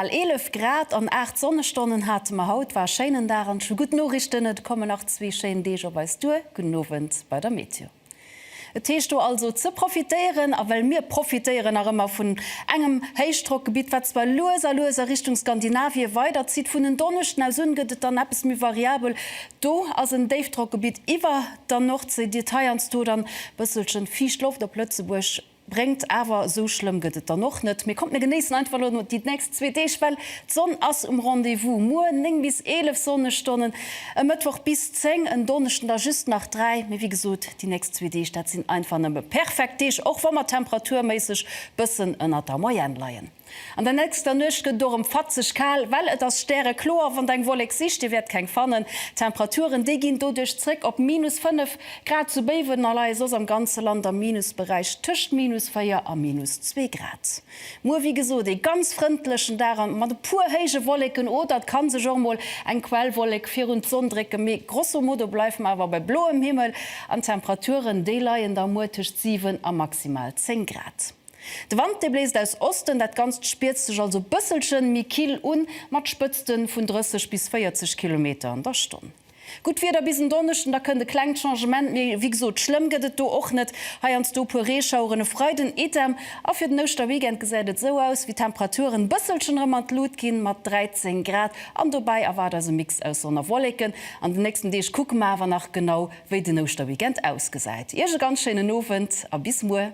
Bal 11 Grad an 8 Sonnestonnen hate mer haut. War e schéinen Dag an ech hu gutt Noriichten, et kommen nach zwee schéin Deeg op eis duer. Gudden Owend bei der Meteo. Et heescht do also ze profitéieren, a well mir profitéieren nach ëmmer vun engem Héichdrockgebitt, wat zwar lues a lues a Richtung Skandinavie weiderzitt. Vun en Donneschden aus un gëtt et dann eppes méi variabel. Do ass en Déifdrockgebitt iwwer der Nordséi, déi et heiansdo dann bësselchen fiicht Loft op Lëtzebuerg Bréngt, awer esou schlëmm gëtt et dann och net. Mee kommt mir genéissen einfach elo déi nächst zwee Deeg, well d'Sonn ass um Rendez-vous. Muer 9 bis 11 Sonnestonnen, e Mëttwoch bis 10, en Donneschden da just nach 3. Mee wéi gesot, déi nächst zwee Deeg, dat sinn einfach nëmme perfekt Deeg, och wa mer temperaturméisseg bëssen ënnert der Moyenne leien. An der nächster Nuecht gëtt et och erëm fatzeg kal, well et ass stärekloer. Wann der eng Wollek sicht, dir wäert keng fannen. D'Temperaturen, déi ginn doduerch zréck op minus 5 Grad zu Béiwen a leie soss am ganze Land am Minusberäich tëscht minus 4 a minus 2 Grad. Muer wéi gesot ee ganz frëndlechen Dag an mat e puer héije Wolleken oder et kann sech och mol eng Quellwollek virun d'Sonn drécken, mee grosso modo bleife mer awer bei bloem Himmel an d'Temperaturen, déi leien da muer tëscht 7 a maximal 10 Grad. De Wand dee bléist aus Osten, dat Ganzt spiert sech also bësselchen méi kill un, mat Spëtzten vun 30 bis 40 Kilometer an der Stonn. Gutt Wieder bis en Donneschden, da kënnt e klengt Changement, mee wéi gesot, schlëmm gëtt et do och net. Heiansdo e puer Reeschaueren e Freiden idem. A fir den Ouschterweekend gesäit et esou aus, wéi d'Temperaturen bësselchen erëm an d'Lut ginn, mat 13 Grad an dobäi erwaart eis e Mix aus Sonn a Wolleken. An den nächsten Deeg kucke mer awer nach genau, wéi den Ouschterweekend ausgesäit. Iech e ganz schéinen Owend a bis muer.